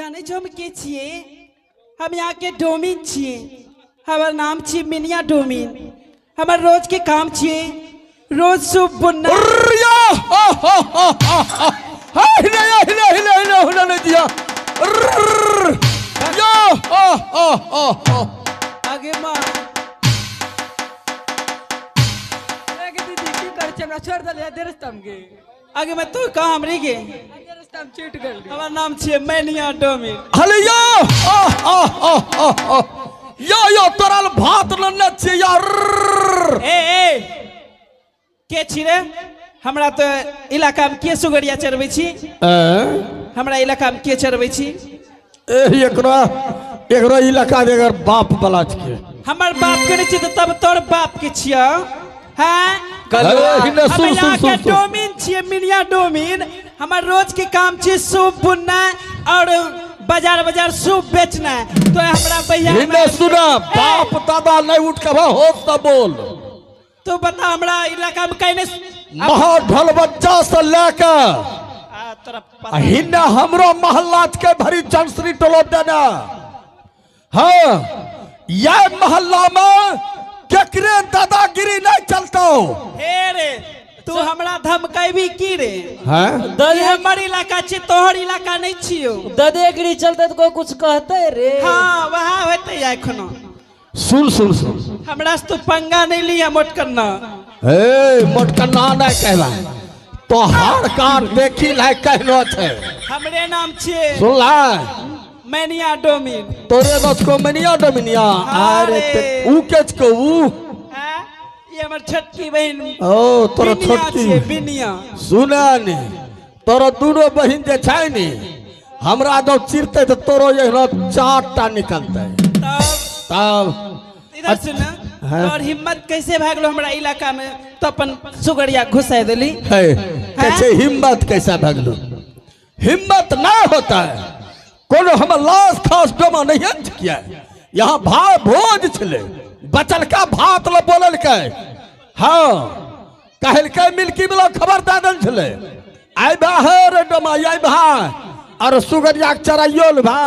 जाने छो हम के छिए? हम यहाँ के डोमिन छिए। हमार नाम छिए मिनिया डोमिन। हमार रोज के काम छिए रोज सूप बुनना। या हा हा हा हा हा हिले हिले हिले हिले हिले नहीं दिया। या हा हा हा हा। आगे माँ दीदी की करे छै? हमरा छोड़ देलियै देरस्तम गे। आगे मैं तू कहाँ हमरी गे? देरस्तम छूट गेल। हमार नाम छिए मैनिया डोमिन। हले या हा हा हा हा या या तोरा भात लन्ने छिए यार। ए ए के छी रे? हमरा तो इलाका में के सुगरिया चरबै छी? हमरा इलाका में के चरबै छी? ए एकरा एकरा इलाका के अगर बाप वाला छियै। हमर बाप के नहीं छियै तब तोर बाप के छियै। हैं? सुन सुन सुन डोमिन छियै मिनिया डोमिन। हमर रोज के काम छियै सूप बुनना और बाजार बाजार सूप बेचना। तो हमरा भैया हिने सुना बाप दादा नहीं उठ के हो त बोल। तू बता हमरा इलाका में कहीं नहीं महा ढोलबच्चा से लेके हिने हमरो मोहल्ला के भरी चंसरी टोलो देना। हाँ यह मोहल्ला में केकरे दादागिरी नहीं चलता हो। हे रे तू हमरा धमकेबी की रे? हैं? हमर इलाका छी तोहर इलाका नहीं छियो। दादागिरी चलते तो कोई कुछ कहते रे। हाँ वहाँ होते एखनो। सुन सुन सुन हमरा से तू पंगा नहीं लिया मोटकन्ना। ए मोटकन्ना नहीं कहला तो हर कान देखी लायक कहलो छे। हमरे नाम छिए सुन ला मैनिया डोमिन। तोरे दस को मैनिया डोमिनिया। अरे ऊ के को ऊ ये हमर छोटकी बहन। ओ तोरा छोटकी बिनिया। सुना ने तोरा दोनों बहन जे छै ने हमरा जब चिरते तो तोरो एहनो चार टा निकलते। तब इधर सुन और हिम्मत कैसे भागलो हमरा इलाका में तो अपन सुगरिया घुसा देली। है कैसे हिम्मत कैसा भागलो? हिम्मत ना होता है कोनो हम लाश खास डोमा नहीं है किया। यहाँ भाव भोज छले बचल का भात ल बोलल के। हाँ कहल के मिल्की वाला खबर दे दल छले आई बा हे रे डोमा आई भा और सुगरिया के चराइयो ल भा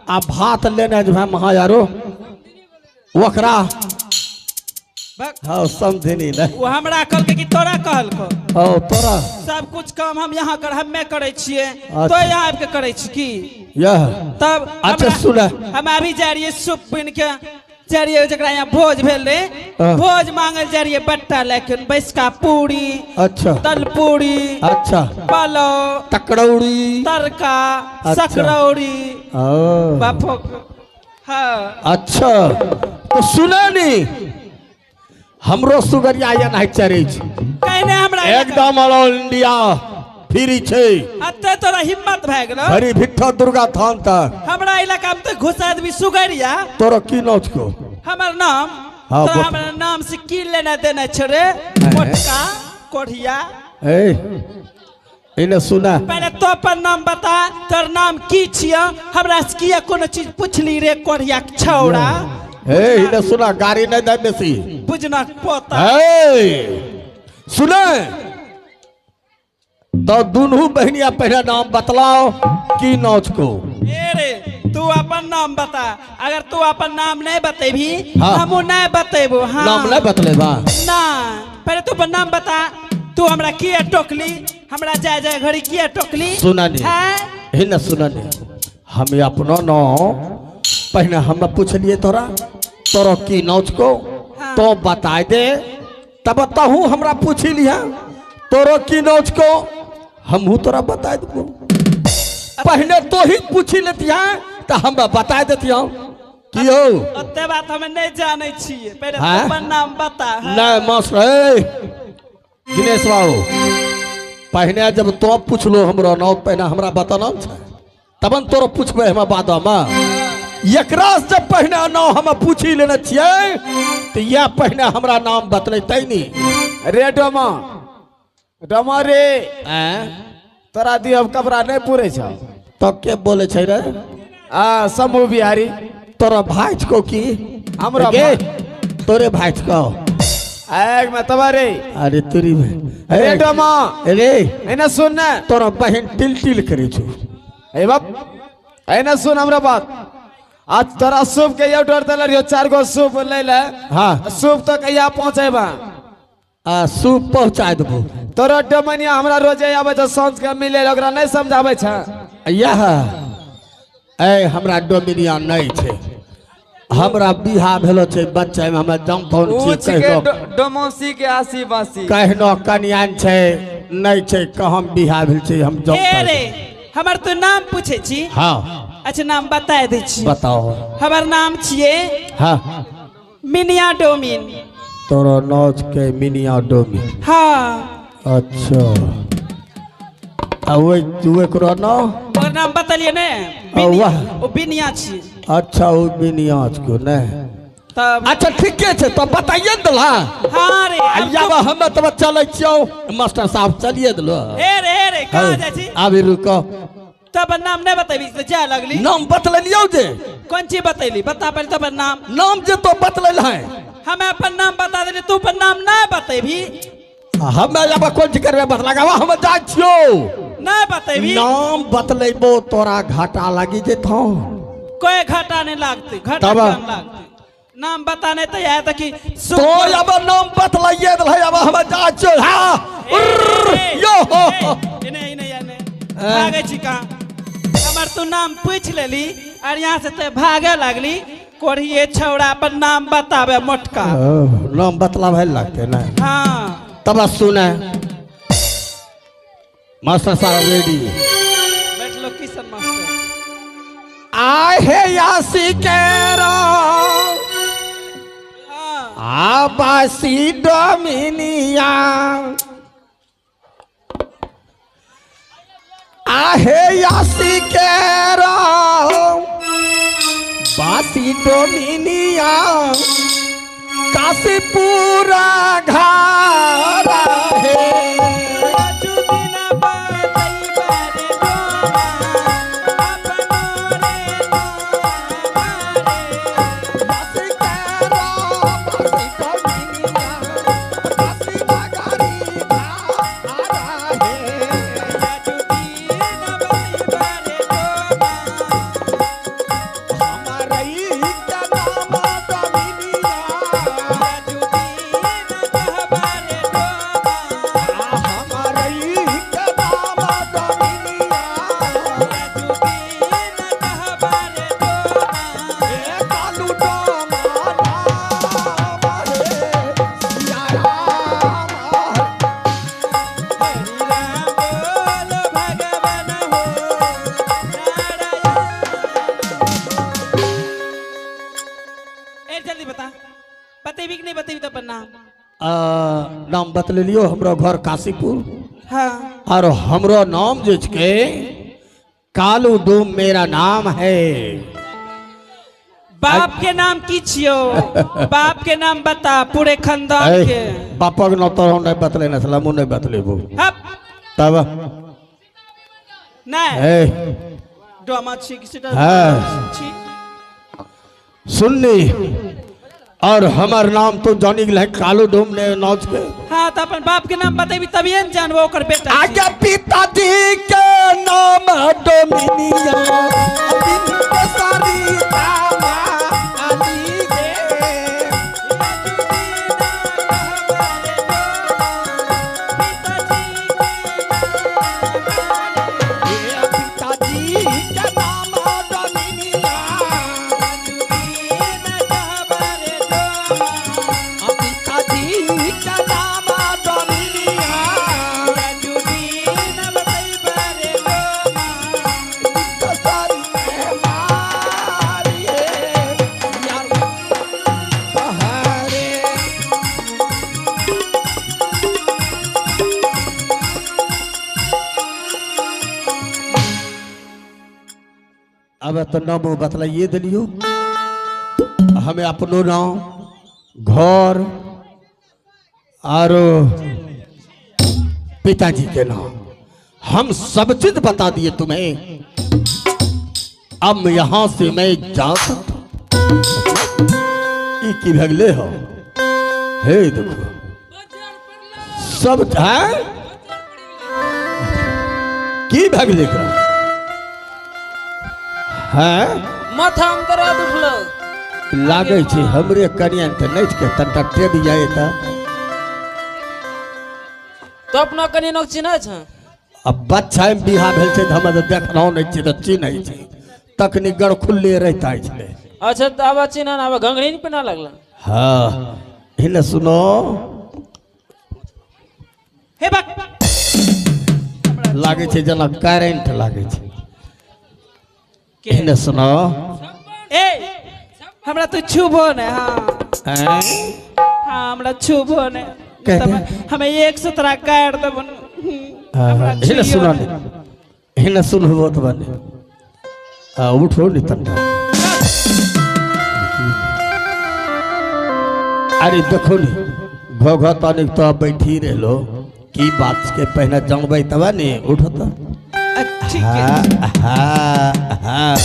आ भात लेने जे भा महा यारो ओकरा। हाँ समझनी ने वो हमरा कहलकै कि तोरा कहलको। ओ तोरा सब कुछ काम हम यहाँ कर हमे करै छियै तो यहाँ आबि के करै छी की यह तब। अच्छा सुन हम अभी जा रहियै सूप बुनि के जा रहियै जकरा यहाँ भोज भेल रहे भोज मांगल जा रहियै बट्टा लेके बैसका पूरी। अच्छा दलपूरी। अच्छा पलाव तकरौड़ी तड़का सकरौड़ी बापो। हाँ अच्छा तो सुने नी हमरो सुगरिया या नहीं चरे छै कहने हमरा एकदम ऑल इंडिया फ्री छै। अते तोरा हिम्मत भए गेलो हरी भिट्ठा दुर्गा थान तक हमरा इलाका में तो घुसा देबी सुगरिया। तोरा की नाम छौ? हमर नाम? हाँ, तोरा हमरा नाम से की लेना देना छै रे मोटका कोढ़िया? ए इने सुना पहले तो अपन नाम बता तोर नाम की छियो? हमरा से किया कोनो चीज पुछली रे कोढ़िया छौड़ा? ए इने सुना गाड़ी नहीं दे बेसी बुझना पोता। ए सुने तो दोनों बहनिया पहला नाम बतलाओ की नौच को। ए रे तू अपन नाम बता अगर तू अपन नाम नहीं बतेबी हाँ। हमू नहीं बतेबो। हाँ नाम नहीं बतलेबा ना पहले तू अपन नाम बता। तू हमरा किया टोकली? हमरा जाय जाय घड़ी किया टोकली? सुना नहीं हिना सुना नहीं हम अपनो नाम पहले हम पूछलिए तोरा तोरा की नौच को। हाँ। तो बता दे तब तहू हमरा पूछी लिया तोरो की नौच को हमहू तोरा बता देबो। पहले तो ही पूछी लेती है तो हम बता देती हूँ की हो। ओते बात हम नहीं जाने छियै पहले हाँ? अपन नाम बता। हाँ। नहीं मास्टर दिनेश बाबू पहले जब तो पूछलो हमरो नाम पहले हमरा बताना छै तबन तोरो पूछबै हम बाद में। एकरा से जब पहले नाम हम पूछी लेने छियै तो यह पहले हमरा नाम बतलेतै नी। रे डोमा डोमा रे तोरा दियब कपड़ा नहीं पूरे छौ। तो के बोले छै रे? आ शंभू बिहारी। तोरा भाई को की? हमरा तोरे भाई को एक में तबा रे। अरे तेरी रे डोमा रे एने सुन ना तोरा बहन टिल टिल करे छौ। ए बाप ऐ ना सुन हमरा बात। आज तोरा सूप के ऑर्डर देले रहियो, 4 गो सूप ले ले। हाँ। सूप तो कहिया पहुंचेबा? आ सूप पहुंचा देबो। तोरा डोमनिया हमरा रोजे आवे छै सांझ के मिले, ओकरा नहीं समझावे छै। यह ए हमरा डोमिनिया नहीं छै, हमरा बियाह भेलो छै बच्चा में, हमरा जान तौन ऊंच छै के कहनो डोमोसी के आसी बासी। कहनो कनियान छै नहीं छै, कहम बियाह भेल छै हम जान ए तौन रे छै। हमर तो नाम पूछे छी? हाँ। अच्छा नाम बता दै छी। बताओ। हमर नाम छिए हाँ। मिनिया डोमिन। तोरो नोच के मिनिया डोमिन। हाँ। अच्छा। आ ओए तू एकरो नाम? ओकर नाम बतलिए ने? आ वाह। ओ बिनिया छी। अच्छा ओ बिनिया छो ने? तब अच्छा ठीके छै, तब बताइए ने देला। हाँ रे, अब आइया तो बा, हम तब चलै छियौ। मास्टर साहब चलिए देलो। हे रे, हे रे, कहाँ हाँ, जाइ छी? अभी रुको। तब नाम नहीं बतेबी तो जाए लगली। नाम बतलियौ जे? कौन चीज बतैली? बता पहले तब नाम। नाम जे तो बतलल है। हमें अपन नाम बता देली, तू अपन नाम ना बतेबी। हमें अब कौन चीज करबे बतला के, हम जाइ छियौ। ना बतेबी। नाम बतलेबो तोरा घाटा लागी जेतौ। कोई घाटा नहीं लागते, घाटा तब? क्यों लागते? नाम बताने तो याद है कि तो अब नाम बतलाइए दल, अब हम जाइ छियौ। हाँ। ए, ए, यो हो। ए, इने, इने, इने। भागे छी कहाँ? हमर तू नाम पूछ लेली और यहाँ से ते भागे लगली। कोढ़िए छौड़ा अपन नाम बतावे मोटका। ओ, नाम बतलावे लगते ना। हाँ। तब सुने मास्टर साहब रेडी। बैठ लो किशन मास्टर। आए हे यासी के रो। हाँ। आबासी डोमिनिया। आहे यासी के रो। बासी डोमिनिया। काशीपुरा घारा है। नाम बतले लियो, हमरो घर काशीपुर। हाँ। और हमरो नाम जे छे कालू डोम मेरा नाम है। बाप के नाम की छियो? बाप के नाम बता पूरे खानदान के। बापक नाम तो हम नहीं बतले ना, साला मुँह नहीं बतलेबो। हप। तब? नहीं। ए। डोमा छी किसी का हाँ। छी। सुननी और हमार नाम तो जानी गेल है कालू डोम ने नाच के। हाँ तो अपन बाप के नाम बतेबी तभी न जानबो ओकर बेटा। आगे पिताजी के नाम डोमिनिया, अब तो नाम बतलाइए दिलियो, हमें अपनो नाम घर और पिताजी के नाम हम सब चीज बता दिए तुम्हें। अब यहां से मैं जा सकता हूं। ई की भगले हो, हे देखो सब है की भगले का। हैं माथा में दर्द उठलो। लागै छै हमरे कनिया त नहि छै तनटा टेढ़ जाय त। तो अपना कनिया के चिन्है छ? अब बच्चा में बियाह भेल छै त हमरा त देखलहुँ नहि छै त चिन्है छै। तखनी गड़खुल्ले रहता छलै। अच्छा त आब चिन्ह ना, आब घंघरी नहीं पहना लगला। हाँ हिने सुनो। हे बक लागै छै जेना करेंट लागै छै। हिने सुनो। ए हमरा तो छुबो ने। हाँ हैं? हाँ हमरा छुबो ने। कह दे। हमें एक सतरा काट देबन। हाँ, हिने सुनो ने। हिने सुनबो त बने। आ उठो नि तनटा। अरे देखो नि घो घो तनिक तो बैठी रहलो की बात के पहले जानबै तब ने उठो तो। ठीक है। हाँ, हाँ, हाँ।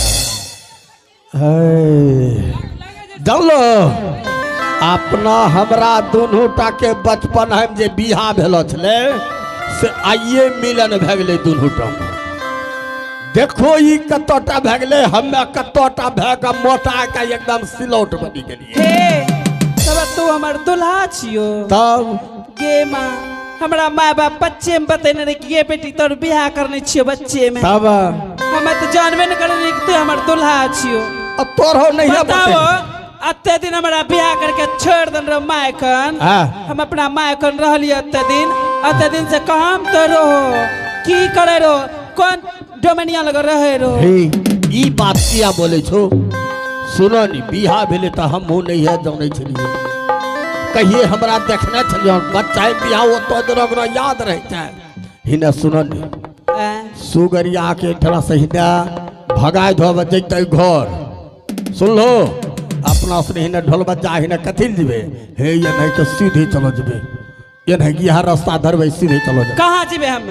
जानलो अपना हमरा दोनों टा के बचपन हम जे बियाह भेलो छलै से आइए मिलन भए गेलै दोनों टा। देखो ई कतोटा भए गेलै, हमे कतोटा भए के मोटा के एकदम सिलौट बनी गेलियै। हे तब तू हमर दुल्हा छियो। तब गे माँ हमरा माँ बाप बच्चे में बतेने रहे कि ये बेटी तोर बियाह करने छियो बच्चे में। तब हमें तो जानबे न करे कि तू हमर दुल्हा छियो। अब तोर हो नहीं है बताओ बतेने। अत्ते दिन हमरा बियाह करके छोड़ देन रहो माय कन। हाँ। हम अपना माय कन रहलियै अत्ते दिन। अत्ते दिन से कहाँ तो रहो की करे रहो कौन डोमिनिया लग रहे रहो। हे ई बात किया बोले छो? सुनो नी बियाह भेले त हमहूँ नहीं है जानै छलियै। कहिए हमरा देखने छलियै बच्चा बियाह ओतो दिन ओकरा याद रहै छै। हिने सुनो नी सुगरिया के ठेला से हिने भगाय धोब जैतै घर। सुनलो अपना से हिने ढोल बच्चा हिने कथी लए जेबै? हे ये नहीं तो सीधे चलो जेबै। ये नहीं कि यहाँ रास्ता धरबै सीधे चलो जेबै। कहाँ जेबै हम?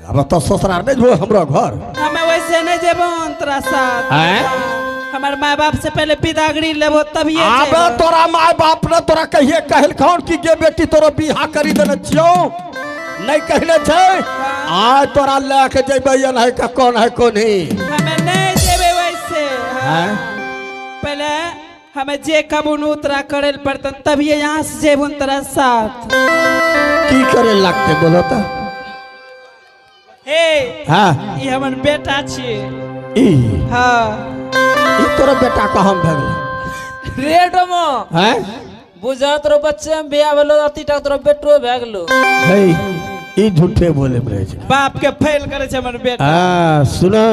अब तो ससुराल नहीं जेबै हमरा घर। हमें वैसे नहीं जेबो तोरा साथ। हैं? हमार माँ बाप से पहले बिदागरी लेबो तभी आबे तोरा माँ बाप ने तोरा कहिए कहलखौन कि गे बेटी तोरा बियाह करी देने छियौ? नहीं कहने छै। आय तोरा लए के जेबै या नहीं के कौन है कौन ही। हमें नहीं जेबै वैसे। हैं? पहले हमें जे कबून उतरा करे पड़तन तभी यहाँ से जेबुन तोरा साथ। की करे लगते बोलो तो? हे हाँ। ई हमर बेटा छियै। ई? हाँ। ई तोरा बेटा कहाँ भए गेलै? रे डोमो। हैं? बुझा तोरा बच्चे में बियाह भेलो अति टा तोरा बेटो भए गेलो। हे ई झूठे बोले रहे छै। बाप के फेल करे छै हमर बेटा। हाँ, सुनो।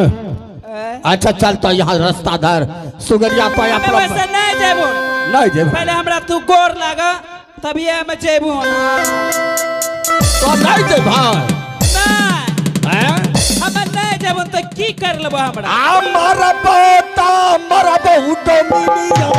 हैं? अच्छा चल तो यहाँ रास्ता धर सुगरिया तो हमें अपना वैसे नहीं जेबो। नहीं जेबो। पहले हमरा तू गोर लागा तभी हम जेबो। तो नहीं जेबो। नहीं। हैं? हम नहीं जेबो तो की कर लेबो हमरा? आ मरबो ता मरबो डोमिनिया।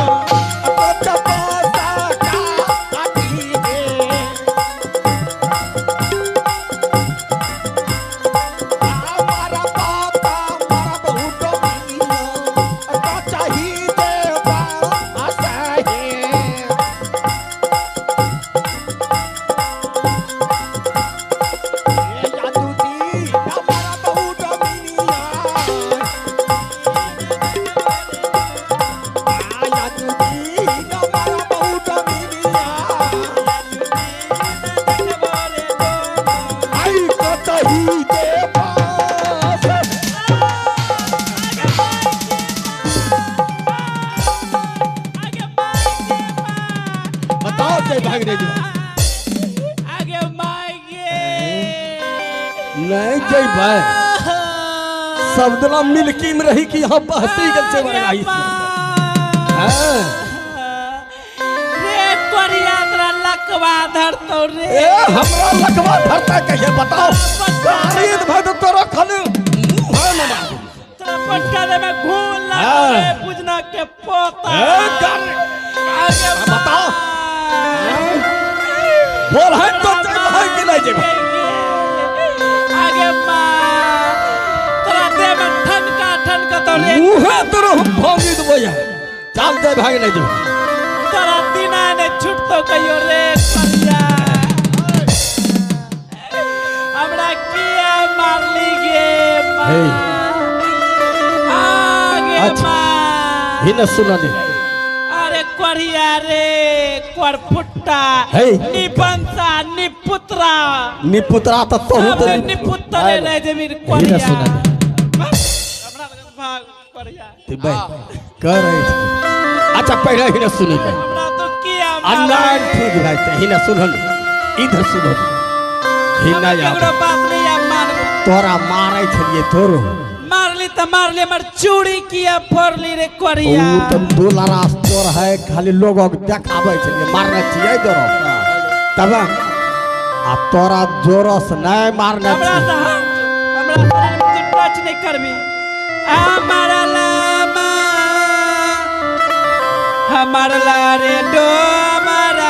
नहीं जइबै। सब दिना मिल्की में रही कि यहाँ बहसी गेल छै बरगाही से। हाँ। रे कोरिया तोरा लकवा धरतौ रे। ए हमरा लकवा धरता कहिए बताओ। गाड़ी भर तोरा खाली मुंह में मार। तोरा पटका दे में घून लागल रे बुझना के पोता। ए गाड़ी। आगे बताओ। बोल है तो जइबै कि नहीं जइबै? आगे माँ तोरा देह में ठनका ठनका तो रे। मुँहे तोरा हम भांगी देबो यार। चल दे भाग नहीं जेबै। तोरा दिना ने छुटतो कहियो रे करिया। हमरा किया मारली गे माँ? हे। आगे अच्छा हिने सुनने अरे कोरिया रे कोरफुट्टा हे। निबंसा निपुत्रा निपुतरा त तोहू सब त निपुत्तरे रह जेबी कोरिया सुनने। हमरा लगन भाग कोरिया ते बै करै छी। अच्छा पहिले हिने सुनी ले हमरा तो किया अन्नाय ठीक भाई ते हिने सुनल इधर सुनल हिना केकरो जा बात नहीं आ मानबो तोरा मारै छलिए तोरो मारली त मारली हमर चूड़ी किया फोड़ली रे कोरिया ऊ त दोलारा तोर है खाली लोगक देखाबै छलिए मारने छियै तोरो तब आ तोरा जोरस नहीं मारने हमरा छियै से हट हमरा शरीर में तू टच नहीं करबी हमारा लामा हमार ला रे डोमरा